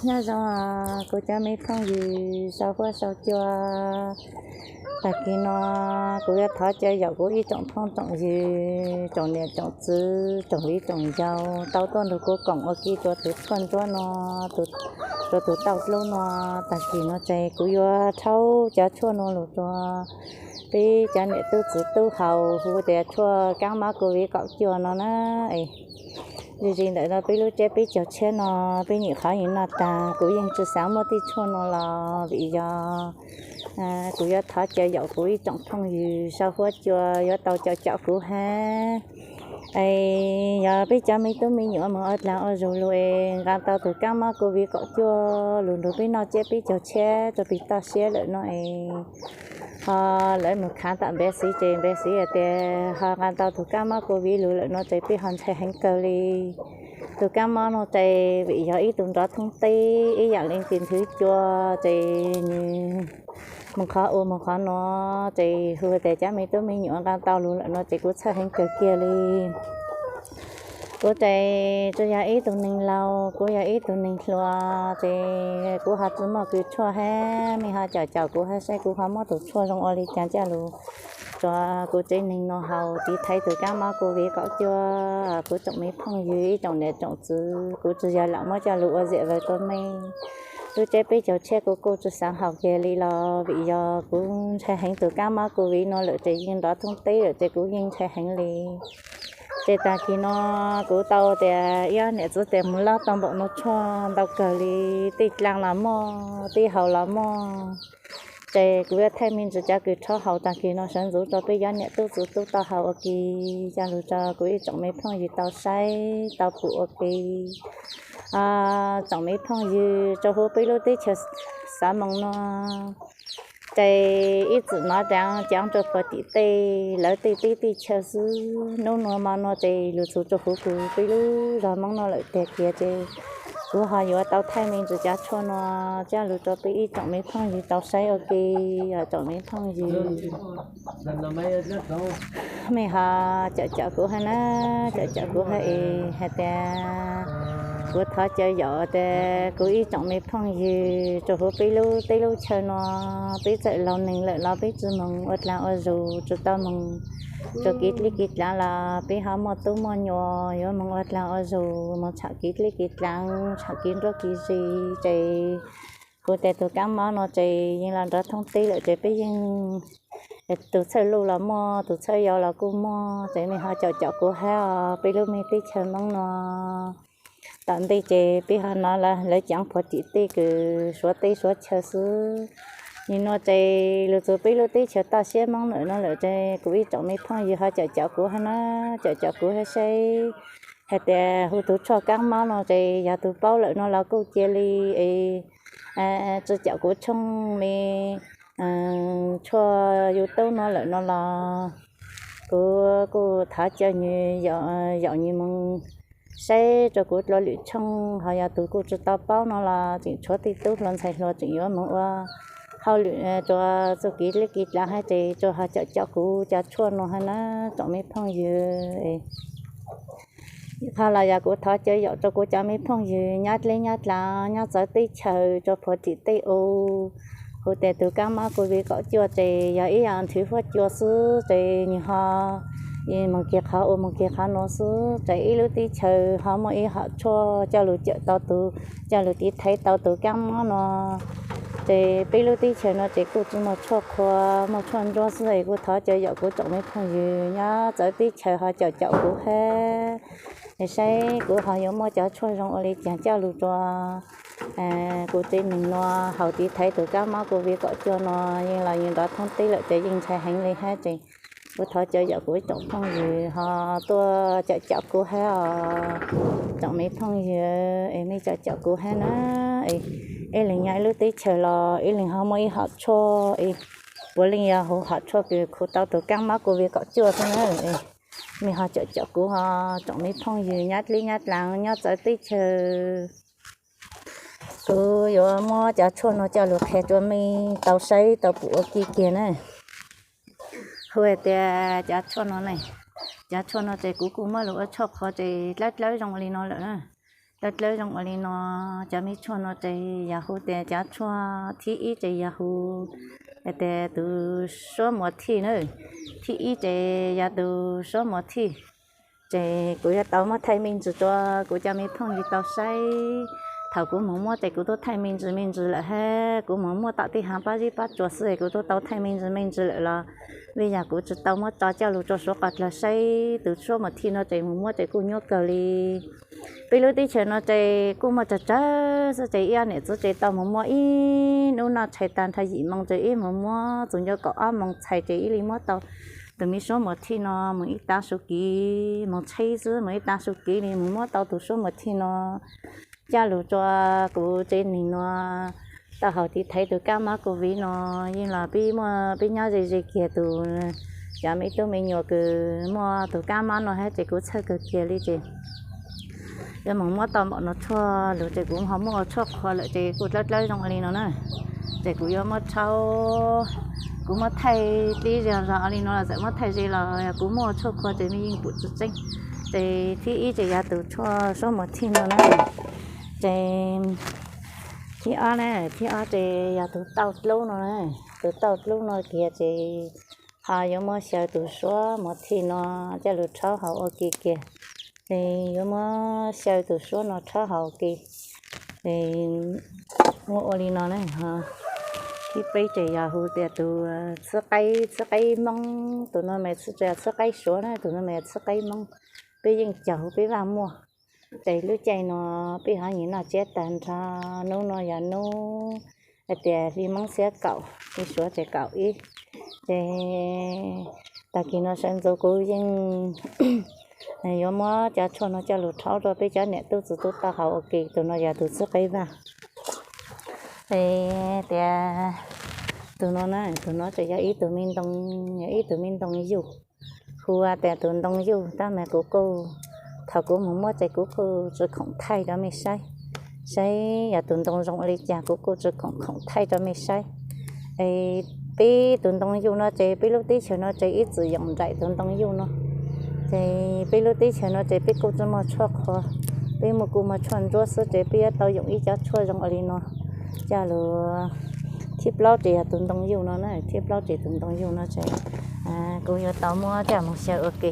Nyob zoo kuv cov me phooj ywg sau huab sau cua. Tag kis no kuv yuav thov caw yaum kuv ib tsoom phooj tsoom ywg, tsoom niam tsoom txwv, tsoom viv tsoom ncaus tau tuaj nrog kuv koom ua ke rua tus tshuaj ntsuab no, rua tus tauj dlub no. Tag kis no ces kuv yuav rhaub cov tshuaj no lug rua peb cov niam tub txwv tub haus hu tias tshuaj kaab mob COVID kaum cuaj no na. Ze ze ntawm no peb lub tsiab peb caug tshiab no, peb nyuam qhuav nyuam noj tag, kuv yeej tsi xaav muab tej tshuaj no los vim yog kuv yuav thov caw yaum kuv ib tsoom phooj ywg sau huab cua yuav tau caum caum kuv hab. Es yog peb cov me tub me nyuam moog ua dlaag ua zug lug es nqaa tau tus kaab mob COVID kaum cuaj lug nrug peb noj tsiab peb caug tshiab rua peg toj siab lawm no es, ho lawv moog khaav tom npev xiv ces npev xiv has tias ho nqaa tau tus kaab mob COVID lug lawm no ces peb ho ntshai heev kawg li. Tus kaab mob no ces vim yog ib tug nrov thoob teb ib yaam le tis nthwv cua, ces nwg moog qhov ua moog qhov no, ces hu tias cov me tub me nyuam nqaa tau lug lawm no ces kuv txhawj heev kawg kiag li. Kuv ces tsi yog ib tug neeg laug, kuv yog ib tug neeg hluas, ces kuv ho tsi muaj kws tshuaj hab, mej ho caum caum kuv hab saib kuv ho muab tus tshuaj zoo ua le caag coj lug rua kuv tsev neeg no haus tiv thaiv tus kaab mob COVID kaum cuaj. Kuv tsoom me phooj ywg ib tsoom niam tsoom txwv, kuv tsi yog lam muab coj lug ua ziam vawg rua mej. Lub tsiab peb caug tshiab kuv kuj tsi xaav haus kiag li los vim yog kuv ntshai heev tus kaab mob COVID no lawm ces yeej nrov thoob teb lawm ces kuv yeej ntshai heev li. Ces tag kis no kuv tau tias ib ob niam txiv tes moog lob tau npaum no tshuaj ntau kawg li, tej dlaab los muaj, tej haus los muaj. Ces kuv yuav thaij me ntsis cov kws rhaub haus tag kis no sawv ntxuv rua peb cov niam tub txwv tub tau haus ua ke, coj lug rua kuv ib tsoom me phooj ywg tau saib tau pum ua ke. Tsoom me phooj ywg rua huv peb lub teb chaws Xav Moos no, ces ib txwm nov dlaav caav rua puag tim tej lawv tej teb tej chaw xwb. Nub nua mo no ces lug txug rua huv kws peb lub zog Moob no lawm tag kiag ces kuv ho yuav tau thaij me ntsis cov tshuaj no coj lug rua peb ib tsoom me phooj ywg tau saib ua ke. Tsoom me phooj ywg, mej ho caum caum kuv hab na, caum caum kuv hab es has tas kuv thov caw yaum tas kuv ib tsoom me phooj ywg rua huv peb lub teb lub chaw no, peb txawm laug neeg lawm los peb tsi moog ua dlaag ua zug, tsi tau moog rua kev dleb kev dlaav los peb ho muaj tub muaj nyuam yuav moog ua dlaag ua zug, moog tsham kev dleb kev dlaav, tsham kev nruab kev zis ces kuv tas tus kaab mob no ces yeej los nrov thoob teb lawm ces peb yeej, tus txhawj luj los muaj, tus txhawj yau los kuj muaj, ces mej ho caum caum kuv hab os. Peb lub me teb chaws Moob no tom ntej ces peb ho nov lawv caav puag tim tej kws Suav teb Suav chaw xwb. Nim no ces lug txug peb lub teb chaws toj siab Moob lawm no lawm ces kuv ib tsoom me phooj ywg ho caum caum kuv hab na, caum caum kuv hab saib has tas hu tus tshuaj kaab mob no ces yog tus paub lawm no los kuj cia li es tsi caum kuv tshooj me tshuaj YouTube no lawm no los kuv kuj thov caw nwg yaum nwg moog saib rua kuv dlua lwm tshooj, ho yog tus kuj tsi tau paub no los tseem tshuav tej tub hluas ntxhais hluas tseem yuav moog ua hauj lwm rua txuj kev dleb kev dlaav hab ces tsuas ho caum caum kuv cov tshuaj no hab na, tsoom me phooj ywg. Qhov los yog kuv thov caw yaum rua kuv cov me phooj ywg nyob dleb nyob dlaav nyob txawv teb chaws rua puag tim tej u, hu tas tus kaab mob COVID kaum cuaj ces yog ib yaam nthwv huab cua xwb ces nwg ho moog kiag qhov ua moog kiag qhov nuav xwb, ces ib lub teb chaws ho muaj ib hom tshuaj coj lug cawm tau tus, coj lug tiv thaiv tau tus kaab mob no. Ces peb lub teb chaws no ces kuj tsi muaj tshuaj qhua, muaj tshuaj ntsuab xwb es kuv thov caw yaum kuv tsoom me phooj ywg nyob txawv teb chaws ho caum caum kuv hab es saib kuv ho yuav muaj cov tshuaj zoo ua le caag coj lug rua kuv tsev neeg no haus tiv thaiv tus kaab mob COVID kaum cuaj no. Yeej los yeej nrov thoob teb lawm ces yeej ntshai heev le hab ces kuv thov caw yaum kuv ib tsoom phooj ywg ho tuaj caum caum kuv hab os. Tsoom me phooj ywg es mej caum caum kuv hab na, ib leeg nyob ib lub teb chaws los ib leeg ho muaj ib hom tshuaj es puav leej yog huv hom tshuaj kws khu tau tus kaab mob COVID kaum cuaj xwb na. Mej ho caum caum kuv ho tsoom me phooj ywg nyob dleb nyob dlaav nyob txawv teb chaws. Kuv yuav muab cov tshuaj no coj lug qhia rua mej tau saib tau pum ua ke kiag na. Hu has tas cov tshuaj no, cov tshuaj no ces kuv kuj muab lug ua tshuaj qhua ces dlawb dlawb zoo li no lawm na. dlawb dlawb zoo ua li no. Cov me tshuaj no ces yog hu tias cov tshuaj thib ib ces yog hu tias tus suab muas thij na, thib ib ces yog tus suab muas thij. Ces kuv yuav tau muab thaij me ntsis rau kuv cov me phooj ywg tau saib. Thaum kuv mus muab ces kuv twb thaij me ntsis me ntsis lawm hab, kuv mus muab tom tej hav pab zib pab tsuas xwb es kuv twb tau thaij me ntsis me ntsis lawm los vim yog kuv tsis tau muab tso coj lug rau suav qhov dlawg saib. Tus suab muas thij no ces mus muab ces kuj nyuaj kawg li. Peb lub teb chaws no ces kuj muaj tsawg tsawg xwb ces ib ob niam txiv ces tau mus muab ib hnub noj tshais tag nrho yim moo ces ib mus muab txug nco kaum ob moo txhais ces ib li muab tau tus me suab muas thij no mus ib tag su kiv, mus tsheb xwb mus ib tag su kiv li mus muab tau tus suab muas thij no coj lug rau kuv tsev neeg no tau haus tiv thaiv tus kab mob covid no. Yeej los peb muaj peb nyob ze ze kiag tus, cov me tub me nyuam kws muaj tus kab mob no hab ces kuv txhawj kawg kiag li ces yuav mus muab tau npaum no tshuaj lug ces kuv ho muaj ua tshuaj qhua lawm ces kuj dlawb dlawb zoo li no na. Ces kuv yuav muab rhaub, kuv muab thaij tib zag zog li no los txawm muab thaij ze los yog kuv muaj ua tshuaj qhua ces mej yeej pum tsis tseeb. Ces thib ib ces yog tus tshuaj suab muas thij no na. Ces thib ob na, thib ob ces yog tus tauj dlub no na. Tus tauj dlub no kiag ces ho yuav muab xyaw tus suab muas thij no coj lug rhaub haus ua ke kiag. Ces yuav muab xyaw tus suab no rhaub haus ua ke. Ces muab ua li no na. Thib peb ces yog hu tias tus txhwb qaib, txhwb qaib moob, tus no mas tsis yog txhwb qaib suav na, tus no mas txhwb qaib moob. Peb yeej caug peb vaj muaj. Ces lub caij no peb ho nyiam noj tsiab tag nrho, hnub no yog hnub hais tias hli moob xiab kaum, hli suav ces kaum ib. Ces tag kis no sawv ntxuv kuv yeej yuav muab cov tshuaj no coj lug rhaub rau peb cov niam tub txhua tus tau haus ua ke. Tus no yog tus txhwb qaib vaj. Es tias tus no na, tus no ces yog ib tug me ntoo, yog ib tug me ntoo yug. Hu tias tus ntoo yug tab mas kuv kuj, thaum kuv mus muab ces kuv kuj tsis khoom thaij rau mej saib, saib yog tus ntoo zoo ua li cas kuv kuj tsis khoom khoom thaij rau mej saib. Es peb tus ntoo yug no ces peb lub teb chaws no ces ib txwm yoom nraim tus ntoo yug no. Ces peb lub teb chaws no ces peb kuj tsis muaj tshuaj qhua, peb muaj kuj muaj tshuaj ntsuab xwb ces peb yuav tau yoom ib cov tshuaj zoo ua li no coj lug. Thib plaub ces yog tus ntoo yug no na, thib plaub ces tus ntoo yug no ces kuv yuav tau muab coj mus xyaw ua ke.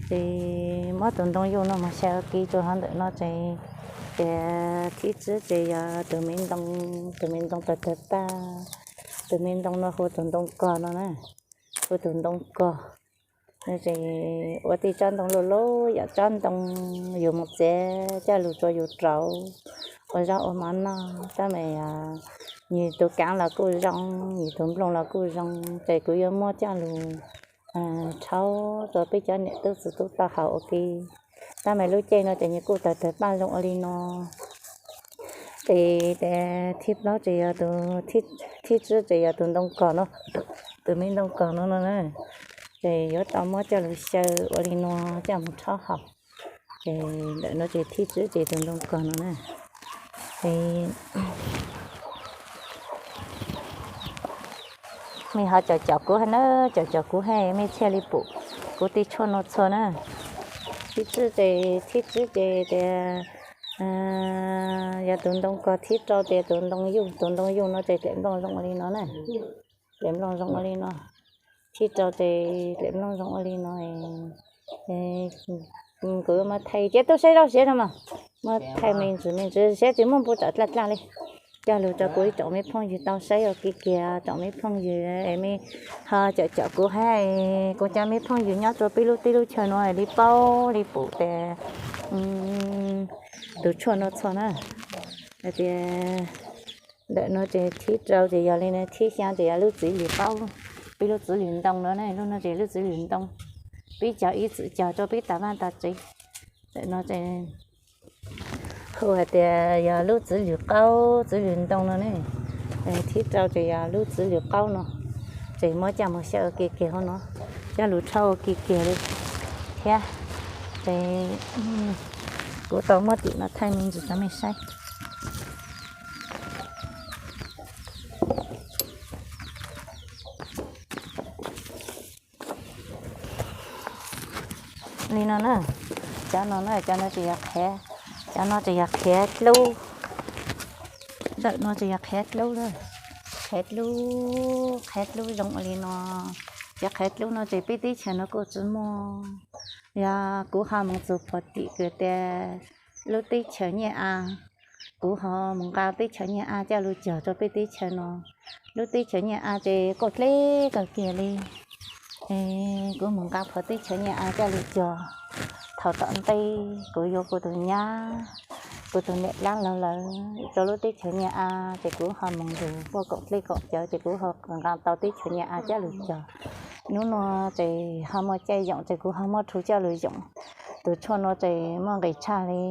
Ces muab tus ntoo yug no mus xyaw ua ke rau hauv ntawm no ces, ces thib tsib ces yog tus me ntoo, tus me ntoo tawg tawg paj, tus me ntoo no hu tus ntoo kog no na, hu tus ntoo kog. Ces ua tej tsob ntoo luj luj yam tsob ntoo yus mus txiav coj lug rau yus rauv ua zaub ua mov noj tab mas yus tus kaav los kuj zoo, yus tus nplooj los kuj zoo, ces kuv yuav muab coj lug rhaub rau peb cov niam tub txiv tub tau haus ua ke. Tab mas lub caij no ces nws kuj tawg tawg paj zoo ua li no. Ces thib plaub ces yog tus, thib tsib ces yog tus ntoo kog no, tus me ntoo kog no no na. Ces yuav tau muab coj lug xyaw ua li no coj mus rhaub haus. Ces ntawm no ces thib tsib ces tus ntoo kog no na. Ces mej ho caum caum kuv hab na, caum caum kuv hab mej thiaj li pum kuv tej tshuaj no txhua na. Thib tsib ces, thib tsib ces tias yog tus ntoo kog, thib rau ces tus ntoo yug, tus ntoo yug no ces dlaim nplooj zoo ua li no na. Dlaim nplooj zoo ua li no. Thib rau ces dlaim nplooj zoo ua li no. Kuv muab thaij ces tub saib zaub siav no mas, muab thaij me ntsis me ntsis siav tsis muaj npu tsam dlaj dlaj li. Coj lug rau kuv ib tsoom me phooj ywg tau saib ua ke kiag, tsoom me phooj ywg es mej ho caum caum kuv hab, kuv cov me phooj ywg nyob rau peb lub teb lub chaw no li paub li pum tias tus tshuaj no txhua na. Hais tias ntawm no ces thib rau ces yog li no, thib xyaa ces yog lub txiv lws qaub, peb lub txiv lws ntoo no ne, lub no ces lub txiv lws ntoo, peb cog ib txwm cog rau peb tas vaj tas tsev. Ntawm no ces hu hais tias yog lub txiv lws qaub, txiv lws ntoo no ne. Thib rau ces yog lub txiv lws qaub no, ces muab coj mus xyaw ua ke kiag hauv no, coj lug rhaub ua ke kiag li thiab. Ces kuv tau muab tim no thaij me ntsis rau mej saib. Li no na, cov no na, cov no ces yog qhev, Cov no ces yog qhiav dlub, ntawm no ces yog qhiav dlub lawm. Qhiav dlub, qhiav dlub zoo ua li no. Cov qhiav dlub no ces peb teb chaws no kuj tsis muaj. Yog kuv ho mus txug pom tim kws tias lub teb chaws Nyiaj A, kuv ho mus nqa teb chaws Nyiaj A coj lug cog rau peb teb chaws no. Lub teb chaws Nyiaj A ces kuj dleb kawg kiag li. Kuv mus nqa phuam teb chaws Nyiaj A coj lug cog. Thaum tom ntej kuv yuav kuv tus nyab, kuv tus niam dlaab laug lawm rau lub teb chaws Nyiaj A, ces kuv ho mus nrug puag koom dleb koom cawv ces kuv ho nqa tau teb chaws Nyiaj A coj lug cog. Hnub no ces ho muaj caij yoom ces kuv ho muab rhu coj lug yoom. Tus tshuaj no ces muaj nqis tshaj li,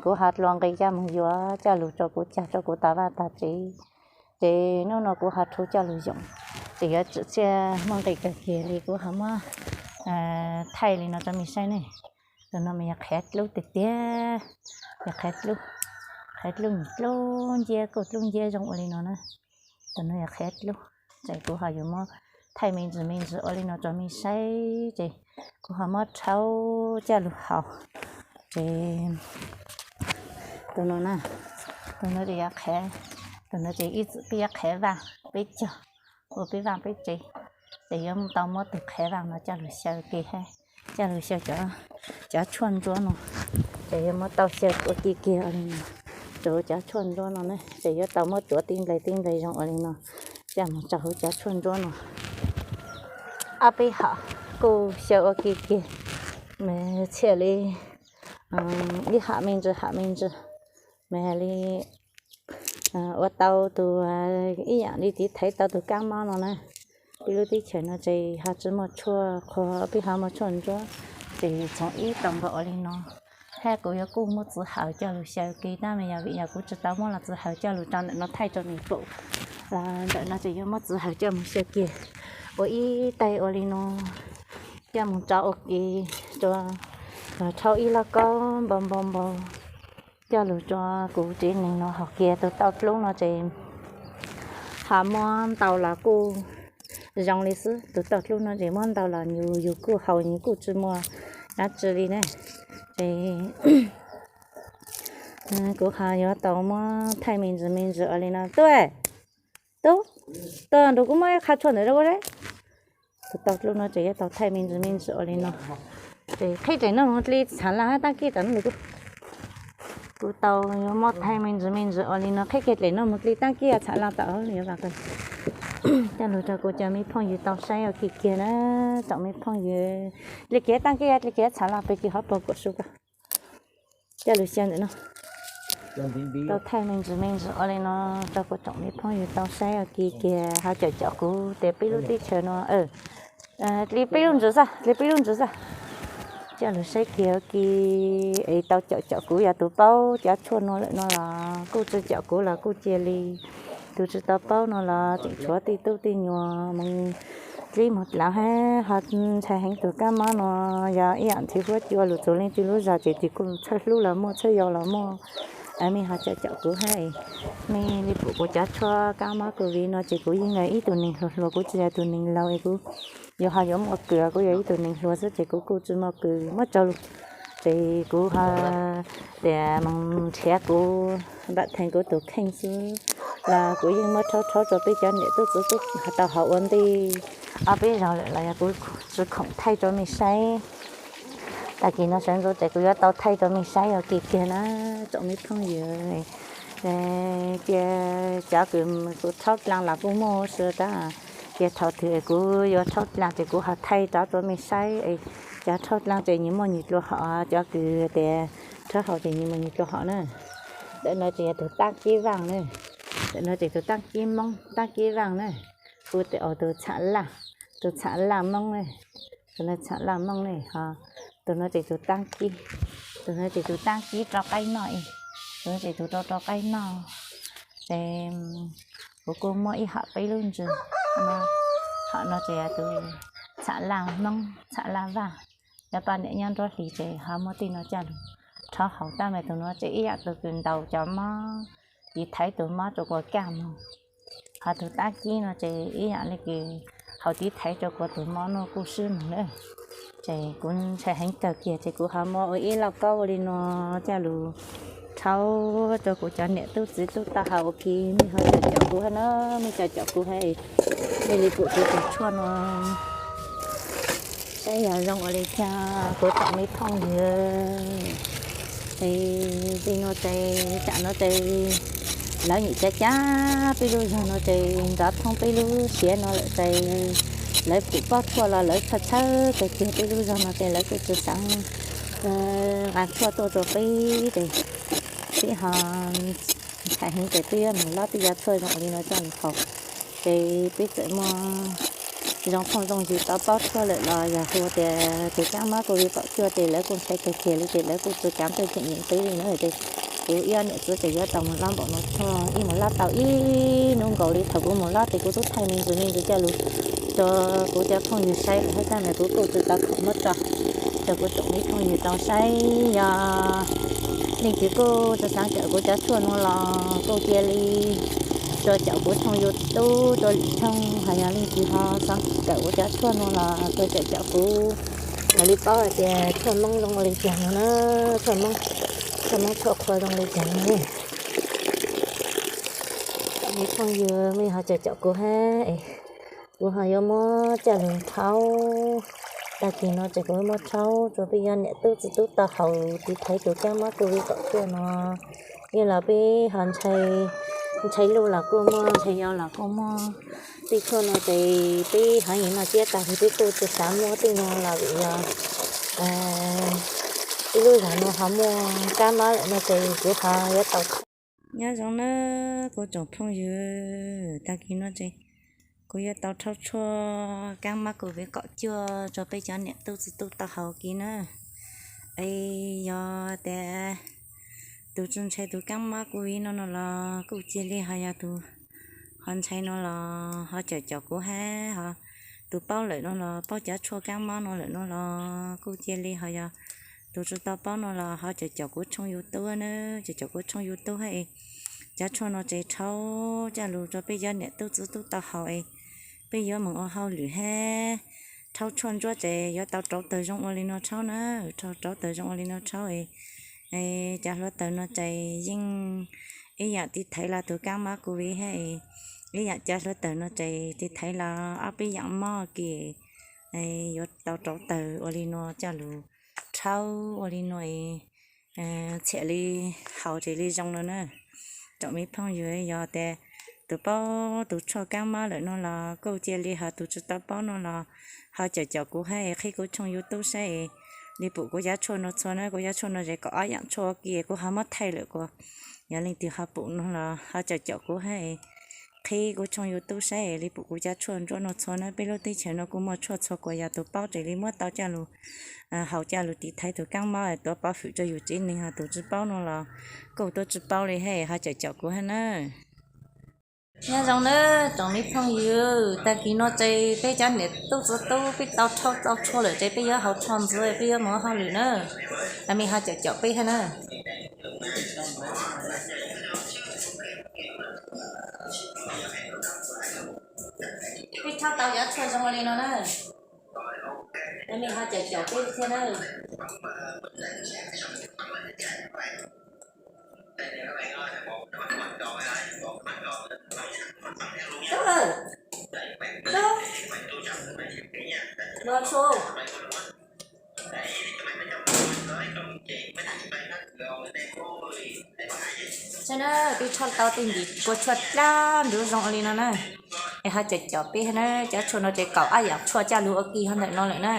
kuv ho dlua nqi coj mus yuav coj lug rau kuv cog rau kuv tag vaj tag tsev. Ces hnub no kuv ho rhu coj lug yoom, ces yuav tsum txhiaj muaj nqis kawg kiag li. Kuv ho muab thaij li no rau mej saib ne. Tus no mas yog qhiav dlub tiag tiag, yog qhiav dlub, qhiav dlub dlub nciab kuj dlub nciab zoo ua li no na. Tus no yog qhiav dlub, ces kuv ho yuav muab thaij me ntsis me ntsis ua li no rau mej saib, ces kuv ho muab rhaub coj lug haus. Ces tus no na, tus no ces yog qhiav, tus no ces ib txwm peb yuav qhiav vaaj peb cog, ua peb vaaj peb tsev, ces yuav tau muab tus qhiav vaaj no coj lug xyaw ke hab coj lug xyaw cov tshuaj ntsuab no, ces yuav muab tau xyaw ua ke kiag ua li no. Rau cov tshuaj ntsuab no ne ces yuav tau muab tuav tib nqes tib nqes zoo ua li no, coj mus rau huv cov tshuaj ntsuab no. Ob peb hom kuj xyaw ua ke kiag, mas txhiaj li ib hom me ntsis hom me ntsis, mas li ua tau tus ib yaam li tiv thaiv tau tus kab mob no na. Peb lub teb chaws no ces ho tsi muaj tshuaj qhua, peb ho muaj tshuaj ntsuab, ces txhoov ib tau nkaus ua li no. Hab kuv yuav kuj muab txiv hawm coj lug xyaw ke tab mas yog vim yog kuv tsi tau muab los txiv hawm coj lug rau ntawm no thaij rau mej pum. Ntawm no ces yuav muab txiv hawm coj mus xyaw kiag ua ib taig ua li no, coj mus rau ua ke, rau, rhaub ib lauj kaub npau npau npau coj lug rau kuv tsev neeg no haus kiag. Tus tauj dlub no ces ho muab ntaus los kuj zoo li xwb, tus tauj dlub no ces muab ntaus los yus kuj haus yus kuj tsi muaj dab tsi li ne. Ces kuv ho yuav tau muab thaij me ntsis me ntsis ua li no. Tub, tub, tuaj nrug kuv muab ib qho tshuaj ntawm rau kuv seb. Tus tauj dlub no ces yuav tau thaij me ntsis me ntsis ua li no. Ces qhib dlaim no mus dli txham laj hab taab kib tom no. Kuv tau yuav muab thaij me ntsis me ntsis ua li no, qhib kiag dlaim no mus dli taab kib txham laj tom hauv. Coj lug rau kuv cov me phooj ywg tau saib ua ke kiag na, tsoom me phooj ywg. Dli kiag taab kib, dli kiag txham laj pem kis hov puag kuam su ko. Coj lug xyaw ntawm no. Tau thaij me ntsis me ntsis ua li no rau kuv tsoom me phooj ywg tau saib ua ke kiag, ho caum caum kuv tias peb lub teb chaws no dli peb lub ntsis xwb, dli peb lub ntsis xwb. Coj lug saib kiag ua ke es tau caum caum kuv, yog tus paub cov tshuaj no lawm no los kuj tsi caum kuv los kuj cia li. Tus tsi tau paub no los tseem tshuav tej tub tej nyuam mus dlib mus dlaav hab ho ntshai heev tus kab mob no. Yog ib yaam nrhiav huab cua lug txug leej twg lub zog ces twb kuj txhawj hlub los muaj, txhawj yau los muaj. Mej ho caum caum kuv hab, mej li pum kuv cov tshuaj kab mob covid no ces kuv yeej yog ib tug neeg hluas hluas, kuv tsis yog tus neeg laug es kuv yuav ho yuav muaj kws, kuv yog ib tug neeg hluas xwb ces kuv kuj tsis muaj kws muab tsaug lug. Ces kuv ho tias moog nrhiav kuv npam theej kuv tus kheej xwb los kuv yeej muab rhaub rhaub rau peb cov niam tub txiv tub tau haus ua ntej ob peb zaug lawm los yog kuv tsis khoom thaij rau mej saib. Tag kis no sawv ntxov ces kuv yuav tau thaij rau mej saib ua ke kiag na, tsoom me phooj ywg. Cia cov kws kuv rhaub dlaag los kuj muaj huv si tab sis thaum twg kuv yuav rhaub dlaag ces kuv ho thaij rov rau mej saib. Cov rhaub dlaag ces nyias muaj nyias dlua hom, cov kws tias rhaub haus ces nyias muaj nyias dlua hom na. Ntawm no ces yog tus taab kib vaaj na. Ntawm no ces tus taab kib moob, taab kib vaaj na. Kuv tes ua tus txham laj, tus txham laj moob na. Tus no txham laj moob ne ho. Tus no ces tus taab kib, tus no ces tus taab kib rau qaib noj, tus no ces tus rau rau qaib noj. Ces kuv kuj muab ib hom peb lub ntsis. Hom no ces tus txham laj moob, txham laj vaaj. Cov poj niam nyob nruab hlis ces ho muab tej no coj lug rhaub haus tab mas tus no ces ib yaam tus kws ntaus cov mob, tiv thaiv tus mob rua kuas kaj moog. Ho tus taab kib no ces ib yaam le kws haus tiv thaiv rua kuas tus mob nuj kuj swb moog na. Ces kuv ntshai heev kawg kiag ces kuv ho muab ua ib lauj kaub ua li no coj lug Thov rau kuv cov niam tub txiv tub taub hau ua ke, nej ho caum caum kuv hab na, nej caum caum kuv hab, nej li pum kuv tus tshuaj no saib yog zoo ua li cas kuv tsoom me phooj ywg. Es tej no ces tam no ces lawv nyuam cab cab peb lub zog no ces nrov thoob peb lub siav no lawm ces lawv pum pob tshuaj los lawv tshawb tshawb kawg kiag peb lub zog no ces lawv kuj tsis xav nqa tshuaj tuaj rau peb ces peb ho ntshai heev ces peb yuav mus lob tej yav tshuaj zoo li no coj mus haus. Ces peb txawm muaj zoo phooj zoo ywg tau pob tshuaj lawm los yog hu tias tus kab mob covid kaum cuaj ces lawv kuj ntshai kawg kiag li ces lawv kuj tsis kam tuaj cheem nyeem peb li na ces kuv ib ob niam txiv ces yuav tau mus lob npaum no tshuaj, ib mus lob tau ib hnub nkaus li. Thaum kuv mus lob ces kuv tub thaij me ntsis me ntsis coj lug rau kuv cov phooj ywg saib lawm hab, tab mas kuv kuj tsis tau khoom muab tso rau kuv tsoom me phooj ywg tau saib. Yog leej twg kuj tsis xav kawm kuv cov tshuaj no los kuj cia li tuaj caum kuv tshooj YouTube rau lwm tshooj, hos yog leej twg ho xav kawm kuv cov tshuaj no los tuaj caum caum kuv, mam li paub hais tias tshuaj Hmoob zoo ua li cas no na, tshuaj Hmoob, tshuaj Hmoob tshuaj qhua zoo li cas no ne. Tsoom me phooj ywg mej ho caum caum kuv hab, kuv ho yuav muab coj lug rhaub. Tag kis no ces kuv yuav muab rhaub rau peb cov niam tub txiv tub taub hau tiv thaiv tus kab mob covid kaum cuaj no. Yeej los peb ho ntshai, ntshai luj los kuj muaj, ntshai yau los kuj muaj. Tej tshuaj no ces peb haiv neeg no ciab tag li peb kuj tsis xav muab tej no los vim yog peb lub zog no ho muaj kab mob lawm no ces kuv ho yuav tau. Nyob zoo na kuv tsoom phooj ywg, tag kis no ces kuv yuav tau rhaub tshuaj kab mob covid kaum cuaj rau peb cov niam tub txiv tub taub hau kis na. Es yog tias tus tsis ntshai tus kab mob covid no no los kuj cia li, ho yog tus ho ntshai no los ho caum caum kuv hab, ho tus paub lawm no los paub cov tshuaj kab mob no lawm no los kuj cia li, ho yog tus tsis tau paub no los ho caum caum kuv tshooj YouTube na, caum caum kuv tshooj YouTube hab es cov tshuaj no ces rhaub coj lug rau peb cov niam tub txiv tub taub hau es peb yuav mus ua hauj lwm hab rhaub tshuaj ntsuab ces yuav tau rauv taws zoo ua li no rhaub na, rau rauv taws zoo ua li no rhaub es cov hluav taws no ces yeej ib yam tiv thaiv los tus kab mob covid hab, ib yam cov hluav taws no ces tiv thaiv los ob peb yaam mob kis, yuav tau rauv taws ua li no coj lug rhaub ua li no es txhiam li haus ces li zoo no na. Tsoom me phooj ywg, yog tias tus paub tus tshuaj kab mob lawm no los kuj cia li, ho tus tsis tau paub no los ho caum caum kuv hab es qhib kuv tshooj YouTube saib es li pum kuv cov tshuaj no txhua na. Kuv cov tshuaj no ces kaum ob yaam tshuaj kis kuv ho muab thaij lawm kuas yog leej twg ho pum no los ho caum caum kuv hab es qhib kuv tshooj YouTube saib es li pum kuv cov tshuaj ntsuab no txhua na. Peb lub teb chaws no kuj muaj tshuaj txhua, kuas yog tus paub ces li muab tau coj lug haus coj lug tiv thaiv tus kab mob tuav pov hwm rau yus tsev neeg, ho tus tsis paub no los kuj tuab tsis paub li hab, ho caum caum kuv hab na. Nyob zoo na tsoom me phooj ywg, tag kis no ces peb cov niam tub txiv tub peb tau rhaub tau tshuaj lawm ces peb yuav haus tshuaj ntxiv peb yuav mus ua hauj lwm na. Mej ho caum caum peb hab na. Peb rhaub tau cov tshuaj zoo ua li no na. Mej ho caum caum peb thiab na. Saib na, peb rhaub tau tej ntim kua tshuaj dlab ntsuv zoo li no na. Es ho caum caum peb na, cov tshuaj no ces kaum ob yaam tshuaj coj lug ua ke ho ntawm no lawm na.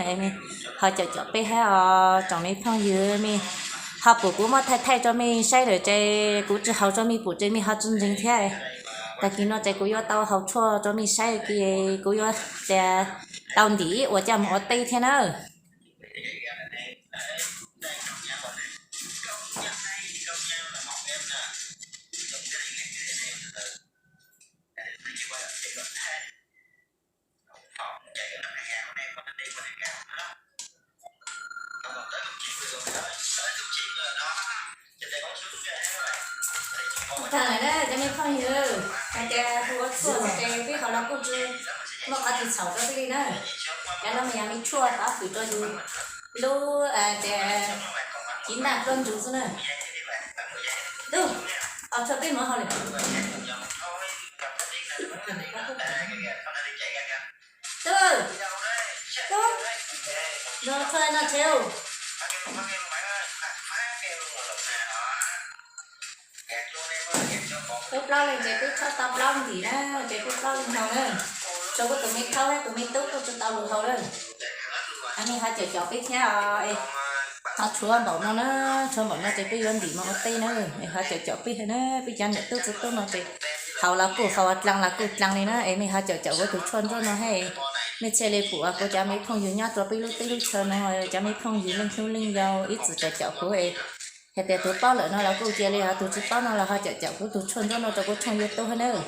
Ho caum caum peb hab os tsoom me phooj ywg, mej ho pum kuv muab thaij thaij rau mej saib lawm ces kuv tsis haus rau mej pum ces mej ho tsis ntseeg thiab. Tag kis no ces kuv yuav tau haus tshuaj rau mej saib kis, kuv yuav tau ntim ib ua coj mus ua teb thiab na. Tag lawm na cov me phooj ywg, hais tias hu ua tshuaj ces peb ho los kuj tsis muaj qhov twg txhaum rau peb li na. Cov no mas yog me tshuaj pov hwm rau yus lub, tias, civ ntaj pluab ntsuv xwb na. Tshuav peb mus hauj lwm. Tub, tub, no tshuav no tsev. Peb plaub leeg ces peb tshuab tau plaub ntim na, ces peb plaub leeg no na. Tshuav kuv tus me thaub thiab tus me tub kuj tsis tau lus haus na. Nej ho caum caum peb thiab os. Ho tshuav npaum no na, tshuav npaum no ces peb yuav ntim mus ua teb na. Es ho caum caum peb thiab na, peb cov niam tub txiv tub no ces haus los kuj haus, dlaag los kuj dlaag li na. Es nej ho caum caum kuv tus tshuaj nruab no thiab, nej thiaj li pum kuv cov me phooj ywg nyob rau peb lub teb lub chaw no, cov me phooj ywg leej tub leej yau ib txwm caum caum kuv es hais tias tus paub lawm no los kuj cia li, ho tus tsis paub no los ho caum caum kuv tus tshuaj nruab no rau kuv tshooj YouTube thiab nawb.